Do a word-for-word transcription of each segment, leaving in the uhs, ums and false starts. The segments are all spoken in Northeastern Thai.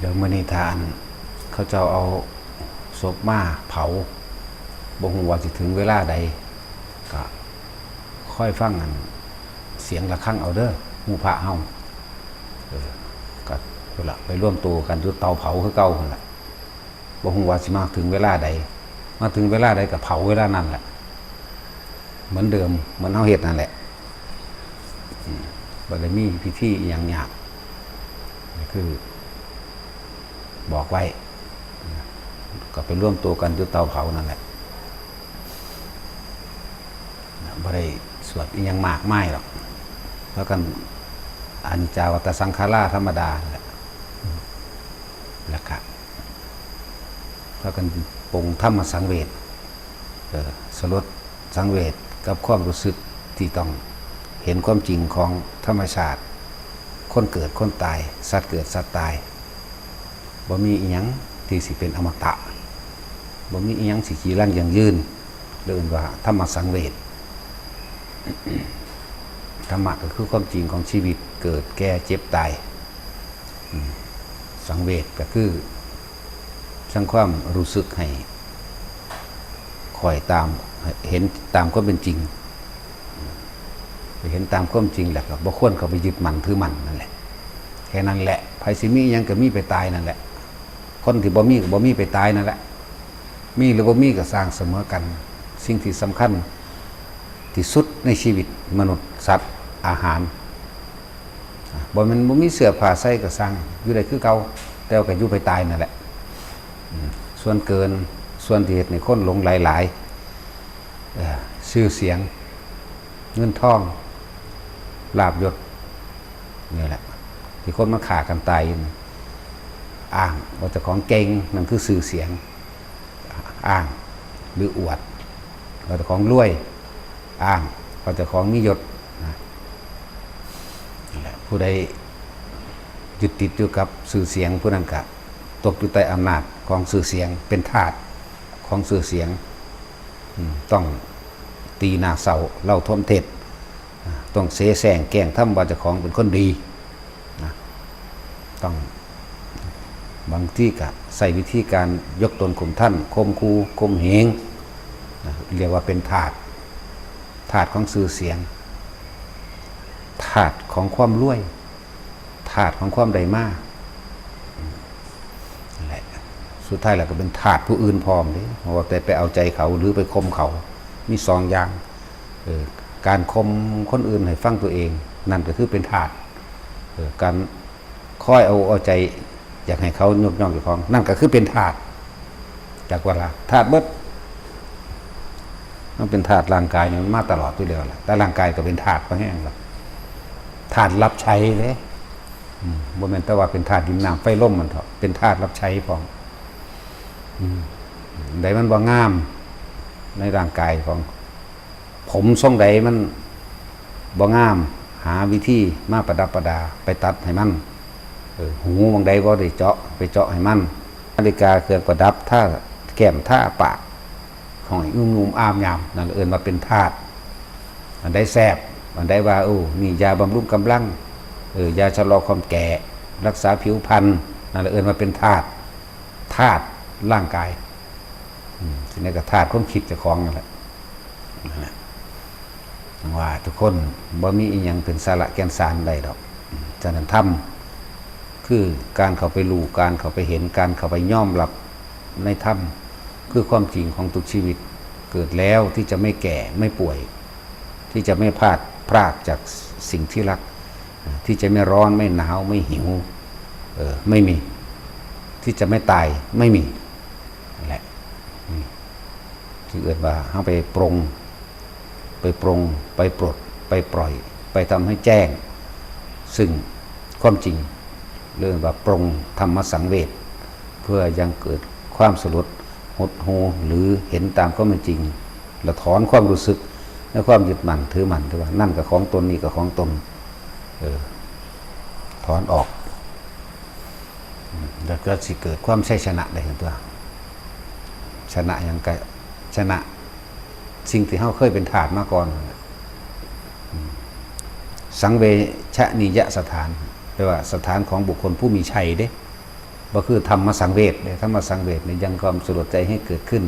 เดี๋ยวมื้อนี้ถ้าอันเขาเจ้าเอาศพมาเผา บ่ฮู้ว่าสิถึงเวลาใด ก็คอยฟังอันเสียงระฆังเอาเด้อ หมู่พระเฮา เออ ก็พุ้นละ ไปรวมตัวกันอยู่เตาเผาคือเก่าหั่นละ บ่ฮู้ว่าสิมาถึงเวลาใด มาถึงเวลาใดก็เผาเวลานั้นแหละ เหมือนเดิม เหมือนเฮาเฮ็ดนั่นแหละ อืม บ่ได้มีพิธีอิหยังยาก ก็คือ บอกไว้ ก็ไปรวมตัวกันอยู่เตาเผานั่นแหละ บ่ได้สวดอิหยังมากมายหรอก แล้วกัน อนิจจาวัฏฏะสังขาราธรรมดานั่นแหละ แล้วก็ พากันปลงธรรมสังเวช เออ สลดสังเวชกับความรู้สึกที่ต้องเห็นความจริงของธรรมชาติ คนเกิดคนตาย สัตว์เกิดสัตว์ตาย บ่มีอิหยังที่สิเป็นอมตะ บ่มีอิหยังสิจีรังยั่งยืน เรียกว่าธรรมสังเวช ธรรมะก็คือความจริงของชีวิต เกิด แก่ เจ็บ ตาย อืม สังเวชก็คือ สร้างความรู้สึกให้คอยตาม เห็นตามความเป็นจริง ไปเห็นตามความจริงแล้วก็บ่ควรเข้าไปยึดมั่นถือมั่นนั่นแหละ แค่นั้นแหละ ไผสิมีอิหยังก็มีไปตายนั่นแหละ คนที่บ่มีก็บ่มีไปตายนั่นแหละ มีหรือบ่มีก็ซ่างเสมอกัน สิ่งที่สำคัญที่สุดในชีวิตมนุษย์ สัตว์ อาหาร อ่ะ บ่แม่นบ่มีเสื้อผ้าใส่ก็ซ่าง อยู่ได้คือเก่า แต่ว่าก็อยู่ไปตายนั่นแหละ อืม ส่วนเกิน ส่วนที่เฮ็ดให้คนหลงใหลหลาย เอ่อ ชื่อเสียง เงินทอง ลาภยศ นี่แหละ ที่คนมันฆ่ากันตายอยู่นี่ อ้างว่าเจ้าของเก่ง นั่นคือชื่อเสียง อ้าง หรืออวด ว่าเจ้าของรวย อ้างว่าเจ้าของมียศนะ นั่นแหละ ผู้ใดยึดติดอยู่กับชื่อเสียง ผู้นั้นก็ตกอยู่ใต้อำนาจของชื่อเสียง เป็นทาสของชื่อเสียง อืม ต้องตีหน้าเศร้าเล่าท่วมเท็จ อ่า ต้องเสแสร้งแกล้งทำว่าเจ้าของเป็นคนดีนะ ต้อง บางทีก็ใช้วิธีการยกตนข่มท่าน ข่มขู่ ข่มเหงนะ เรียกว่าเป็นทาส ทาสของชื่อเสียง ทาสของความรวย ทาสของความได้มา นั่นแหละ สุดท้ายแล้วก็เป็นทาสผู้อื่นพร้อมเด้ เพราะว่าแต่ไปเอาใจเขาหรือไปข่มเขา มีสองอย่าง เออ การข่มคนอื่นให้ฟังตัวเอง นั่นก็คือเป็นทาส เออ การคอยเอาเอาใจ อยากให้เขายกย่องเจ้าของ นั่นก็คือเป็นทาส จักว่าละ ทาสเบิด มันเป็นทาสร่างกายนี่มันมาตลอดอยู่แล้วล่ะ แต่ร่างกายก็เป็นทาสพอแฮงล่ะ ทาสรับใช้เด้ อืม บ่แม่นแต่ว่าเป็นทาสดินน้ำไฟลมมันเถาะ เป็นทาสรับใช้พร้อม อืม ใดมันบ่งาม ในร่างกายของ ผมทรงใดมันบ่งาม หาวิธีมาประดับประดา ไปตัดให้มัน เออ หูหม่องใดบ่ได้เจาะ ไปเจาะให้มัน นาฬิกาเครื่องประดับ ทาแก้มทาปาก ของให้งุ่มงุ่มอามยาม นั่นเอิ้นว่าเป็นทาส อันใดแซ่บ อันใดว่า โอ้ นี่ยาบำรุงกำลัง เออ ยาชะลอความแก่ รักษาผิวพรรณ นั่นเอิ้นว่าเป็นทาส ทาสร่างกาย อืม ทีนี้ก็ทาสความคิดเจ้าของนั่นแหละ นั่นแหละ ว่าทุกคนบ่มีอิหยังเป็นสาระแก่นสารใดดอก อืม ฉะนั้นธรรม คือการเข้าไปรู้ การเข้าไปเห็น การเข้าไปยอมรับในธรรม คือความจริงของทุกชีวิต เกิดแล้วที่จะไม่แก่ ไม่ป่วย ที่จะไม่พลาด พรากจากสิ่งที่รัก ที่จะไม่ร้อน ไม่หนาว ไม่หิว เออ ไม่มี ที่จะไม่ตาย ไม่มี นั่นแหละ นี่ จึงเอิ้นว่าเฮาไปปรง ไปปรง ไปปลด ไปปล่อย ไปทำให้แจ้ง ซึ่งความจริง เรียกว่าปรงธรรมสังเวช เพื่อยังเกิดความสลดหดหู่ หรือเห็นตามความเป็นจริง และถอนความรู้สึกในความยึดมั่นถือมั่นที่ว่านั่นก็ของตน นี่ก็ของตน เออ ถอนออก แล้วก็สิเกิดความชัยชนะได้เห็นตัว ชนะหยังก็ชนะสิ่งที่เฮาเคยเป็นทาสมาก่อน สังเวชนียสถาน แปลว่าสถานของบุคคลผู้มีชัยเด้ บ่คือธรรมสังเวชเด้ ธรรมสังเวชนี่ยังความสลดใจให้เกิดขึ้น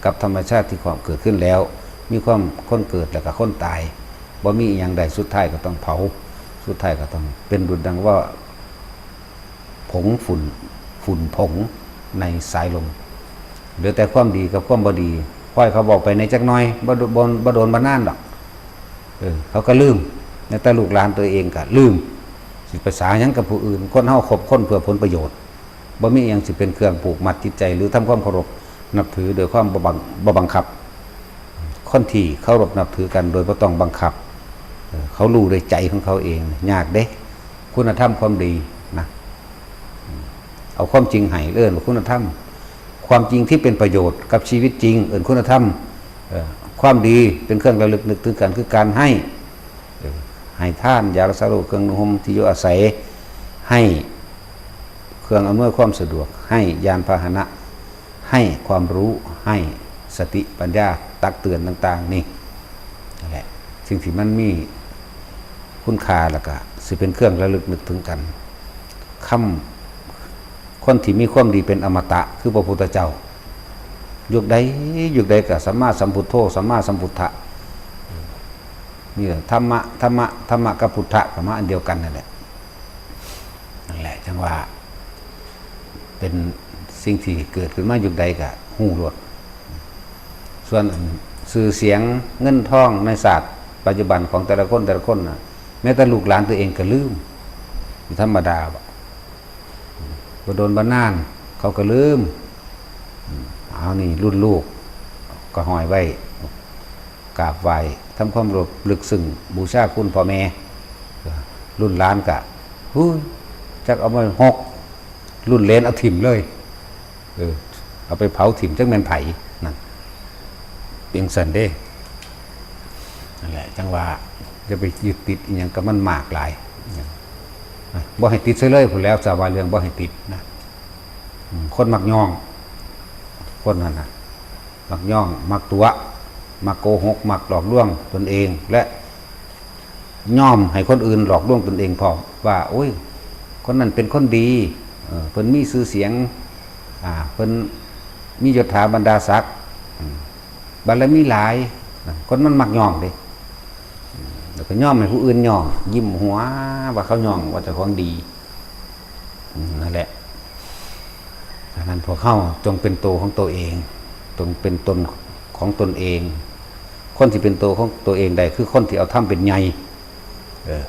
กับธรรมชาติที่ความเกิดขึ้นแล้ว มีความคนเกิดแล้วก็คนตาย บ่มีอหย่างใด สุดท้ายก็ต้องเผา สุดท้ายก็ต้องเป็นดุจดังว่าผงฝุ่น ฝุ่นผงในสายลม เหลือแต่ความดีกับความบ่ดี ค่อยเขาบอกไปในจักหน่อย บ่โดน บ่ บ่โดนบ่นานดอก เออ เขาก็ลืม แม้แต่ลูกหลานตัวเองก็ลืม สิไปสาหยังกับผู้อื่น คนเฮาคบคนเพื่อผลประโยชน์ บ่มีอิหยังสิเป็นเครื่องผูกมัดจิตใจ หรือทำความเคารพนับถือโดยความบ่บัง บ่บังคับ คนที่เคารพนับถือกันโดยบ่ต้องบังคับ เออ เขารู้ด้วยใจของเขาเอง ยากเด้ คุณธรรมความดีนะ เอาความจริงให้เอิ้นว่าคุณธรรม ความจริงที่เป็นประโยชน์กับชีวิตจริง เอิ้นคุณธรรม เออ ความดีเป็นเครื่องระลึกนึกถึงกันคือการให้ เออ ให้ทาน ยารักษาโรค เครื่องนุ่งห่มที่อยู่อาศัย ให้เครื่องอำนวยความสะดวก ให้ยานพาหนะ ให้ความรู้ ให้สติปัญญาตักเตือนต่างๆ นี่ นั่นแหละ สิ่งที่มันมีคุณค่าแล้วก็สิเป็นเครื่องระลึกนึกถึงกัน คำ คนที่มีความดีเป็นอมตะ คือพระพุทธเจ้า ยุคใด ยุคใดก็สัมมาสัมพุทโธ สัมมาสัมพุทธะ นี่แหละ ธรรมะ ธรรมะ ธรรมะกับพุทธะก็มาอันเดียวกันนั่นแหละ นั่นแหละ จังว่า เป็นสิ่งที่เกิดขึ้นมายุคใดก็ฮู้โลด ส่วนอันชื่อเสียงเงินทองในศาสตร์ปัจจุบันของแต่ละคนแต่ละคนน่ะ แม้แต่ลูกหลานตัวเองก็ลืม ธรรมดาบ่ บ่โดนบ่นาน เขาก็ลืม เอานี่รุ่นลูกก็ห้อยไว้ กราบไหว้ ทำความเคารพลึกซึ้ง บูชาคุณพ่อแม่ รุ่นหลานก็ ฮู้ย จักเอามาหก รุ่นเหลนเอาถิ่มเลย เออ เอาไปเผาถิ่ม จักแม่นไผ นั่น เป็นซั่นเด้ นั่นแหละ จังว่าอย่าไปยึดติดอิหยังกับมันมากหลาย บ่ให้ติดซะเลยพู้นแหล้ว สาว่าเรื่องบ่ให้ติดนะ อืม คนมักย่อง คนนั่นน่ะ มักย่อง มักตั๋ว มักโกหก มักหลอกลวงตนเอง และยอมให้คนอื่นหลอกลวงตนเองพร้อม ว่า โอ้ย คนนั้นเป็นคนดี เออ เพิ่นมีชื่อเสียง อ่า เพิ่นมียศถาบรรดาศักดิ์ อืม บารมีหลาย คนมันมักย่องเด้ อืม แล้วก็ยอมให้ผู้อื่นย่อง ยิ้มหัวว่าเขาย่องว่าเจ้าของดี อืม นั่นแหละ ฉะนั้นพวกเฮาจงเป็นตัวของตัวเอง จงเป็นตนของตนเอง คนที่เป็นตัวของตัวเองได้คือคนที่เอาธรรมเป็นใหญ่ เออ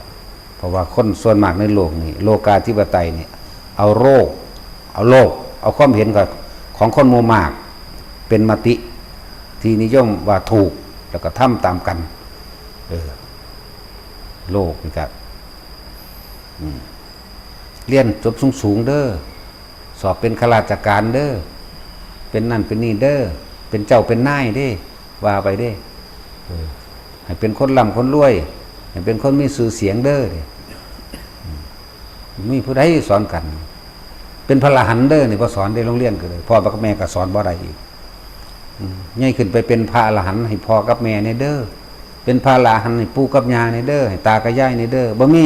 เพราะว่าคนส่วนมากในโลกนี้ โลกาธิปไตยเนี่ย เอาโลก เอาโลก เอาความเห็นกับของคนหมู่มาก เป็นมติที่นิยมว่าถูก แล้วก็ทำตามกัน เออ โลกนี่ก็ อืม เรียนจบสูงๆเด้อ สอบเป็นข้าราชการเด้อ เป็นนั่นเป็นนี่เด้อ เป็นเจ้าเป็นนายเด้ ว่าไปเด้ เออ ให้เป็นคนร่ำคนรวย ให้เป็นคนมีชื่อเสียงเด้อ เด้ อืม มีผู้ใดสอนกัน เป็นพระอรหันต์เด้อนี่บ่สอนเด้ โรงเรียนก็เลย พ่อกับแม่ก็สอนบ่ได้อีก อืม ใหญ่ขึ้นไปเป็นพระอรหันต์ให้พ่อกับแม่แหน่เด้อ เป็นพระอรหันต์ให้ปู่กับย่าแหน่เด้อ ให้ตากับยายแหน่เด้อ บ่มี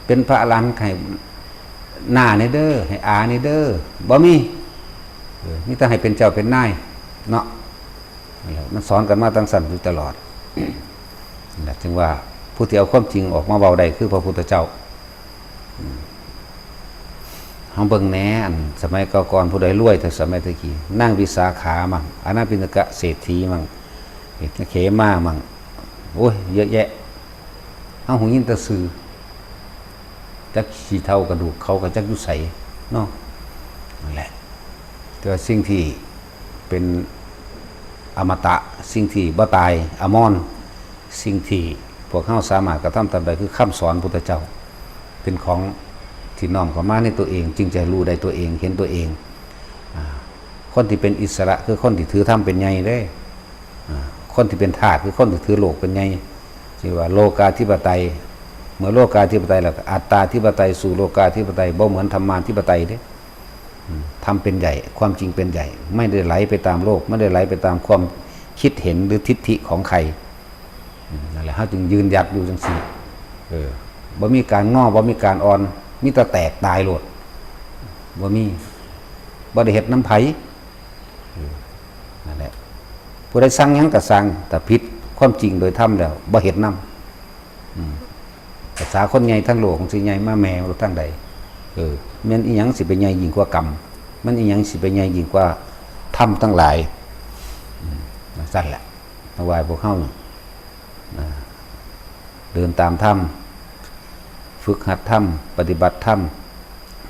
เป็นพระอรหันต์ให้น้าแหน่เด้อ ให้อาแหน่เด้อ บ่มี เออ มีแต่ให้เป็นเจ้าเป็นนายเนาะ นั่นแหละ มันสอนกันมาตั้งแต่นั้นอยู่ตลอด นั่นแหละ จึงว่าผู้ที่เอาความจริงออกมาเว้าได้คือพระพุทธเจ้า อืม เฮาเบิ่งแหน่ อันสมัยก่อนๆ ผู้ใดรวยแต่สมัยตะกี้ นางวิสาขามั่ง อนาปิณกะเศรษฐีมั่ง เขมามั่ง โอ้ย เยอะแยะ เฮาหูยินแต่ชื่อ จักขี้เถ้ากระดูกเขาก็จักอยู่ไสเนาะ นั่นแหละ แต่ว่าสิ่งที่เป็นอมตะ สิ่งที่บ่ตาย อมรณ์ สิ่งที่พวกเฮาสามารถกระทำตามได้คือคำสอนพุทธเจ้า เป็นของที่น้อมเข้ามาในตัวเอง จึงจะรู้ได้ตัวเอง เห็นตัวเอง อ่า คนที่เป็นอิสระคือคนที่ถือธรรมเป็นใหญ่เด้ อ่า คนที่เป็นทาสคือคนที่ถือโลกเป็นใหญ่ ชื่อว่าโลกาธิปไตย เมื่อโลกาธิปไตยแล้วก็อัตตาธิปไตยสู่โลกาธิปไตย บ่เหมือนธรรมาธิปไตยเด้ อืม ธรรมเป็นใหญ่ ความจริงเป็นใหญ่ ไม่ได้ไหลไปตามโลก ไม่ได้ไหลไปตามความคิดเห็นหรือทิฏฐิของใคร อืม นั่นแหละ เฮาจึงยืนหยัดอยู่จังซี่ เออ บ่มีการงอ บ่มีการอ่อน มีแต่แตกตายโลด บ่มี บ่ได้เฮ็ดนำไผ เออ นั่นแหละ ผู้ใดสั่งหยังก็สั่ง แต่ผิดความจริงโดยธรรมแล้วบ่เฮ็ดนำ อืม ภาษาคนใหญ่ทั้งโลกสิใหญ่มาแหม่รู้ทางใด เออ แม่นอีหยังสิไปใหญ่ยิ่งกว่ากรรม มันอีหยังสิไปใหญ่ยิ่งกว่าธรรมทั้งหลาย อืม จั่งซั่นแหละ มาไหว้พวกเฮา นะ เดินตามธรรม ฝึกหัดธรรม ปฏิบัติธรรม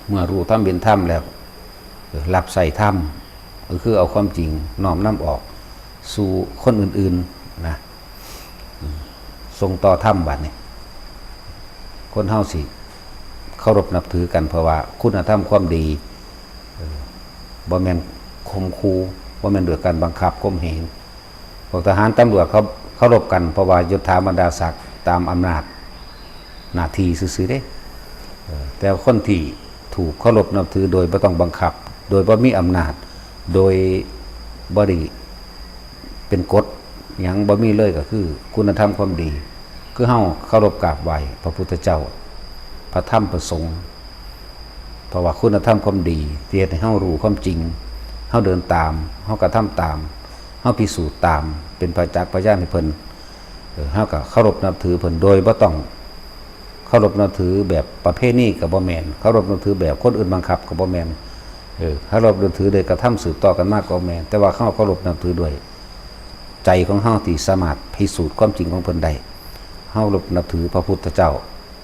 เมื่อรู้ธรรมเป็นธรรมแล้ว เออ รับใช้ธรรม ก็คือเอาความจริงน้อมนำออกสู่คนอื่นๆ นะ อืม ส่งต่อธรรมบัดนี้ คนเฮาสิเคารพนับถือกัน เพราะว่าคุณธรรมความดี เออ บ่แม่นข่มขู่ บ่แม่นด้วยการบังคับข่มเหง พวกทหารตำรวจเขาเคารพกัน เพราะว่ายศถาบรรดาศักดิ์ตามอำนาจหน้าที่ซื่อๆ เด้ เออ แต่คนที่ถูกเคารพนับถือโดยบ่ต้องบังคับ โดยบ่มีอำนาจ โดยบ่ได้เป็นกฎหยังบ่มีเลย ก็คือคุณธรรมความดี คือเฮาเคารพกราบไหว้พระพุทธเจ้า พระธรรม พระสงฆ์ เพราะว่าคุณธรรมความดีที่เฮ็ดให้เฮารู้ความจริง เฮาเดินตาม เฮากระทำตาม เฮาพิสูจน์ตาม เป็นประจักษ์พยานให้เพิ่น เออ เฮาก็เคารพนับถือเพิ่นโดยบ่ต้องเคารพนับถือแบบประเพณีก็บ่แม่น เคารพนับถือแบบคนอื่นบังคับก็บ่แม่น เออ เคารพนับถือโดยกระทำสืบต่อกันมาก็แม่น แต่ว่าเฮาเคารพนับถือด้วยใจของเฮาที่สามารถพิสูจน์ความจริงของเพิ่นได้ เฮาเคารพนับถือพระพุทธเจ้า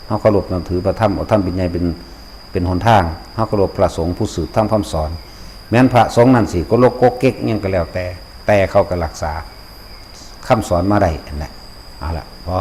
เฮาเคารพนับถือพระธรรม เอาธรรมเป็นใหญ่เป็น เป็นหนทาง เฮาเคารพพระสงฆ์ผู้สืบธรรมคำสอน แม้นพระสงฆ์นั่นสิโกลกโกกเก๊กหยังก็แล้วแต่ แต่เขาก็รักษาคำสอนมาได้นั่นแหละ เอาละ พอ